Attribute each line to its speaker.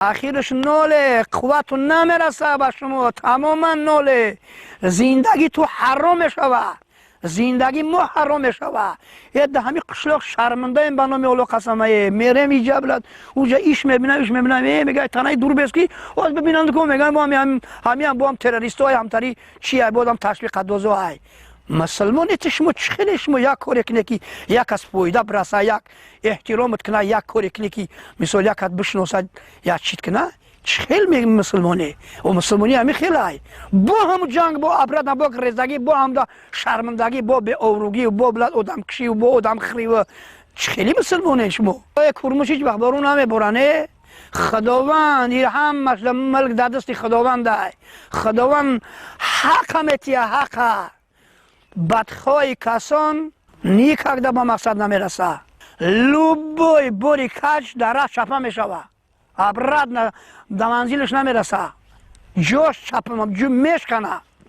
Speaker 1: Ахираш ноле, қуввату намераса ба шумо, тамоман ноле. Зиндагӣ ту ҳаром мешава, зиндагӣ мо ҳаром мешава. Е, да ҳами қишлоқ шармандаем, ба номи Олло қасамае. Мерем иҷа, блядь, уҷа иш мебинам, иш мебинам, е, мегай, танаи дур бес, ки оз бибинанд ку, меган, бо ҳамиам, бо ҳам террористоай, ҳамтари чи ай, бодам ташвиқатдозо ай. Мусулмон эти шумо, чӣ хеле шумо як коре куне, ки як аз фоида бираса, як эҳтиромат куна, як коре куне, ки мисол як кас бишносад, як чит куна? Чӣ хел мусулмоне? О, мусулмони ҳами хелай, бо ҳаму ҷанг, бо обратно, бо резагӣ, бо ҳамда шармандагӣ, бо беобрӯгӣ, бо, блядь, одамкушӣ, бо одамхӯрӣ. Чӣ хели мусулмоне шумо? Курмуш ҳеҷ вақт борун намеборане. Худованд ир ҳамаш мулк дар дасти Худовандай. Худованд ҳақа метия, ҳақа. Бадхоҳи касон никогда ба мақсад намераса. Любой бори каҷ дар раҳ чапа мешава, обратно да манзилаш намераса, ҷош чапа мешкана.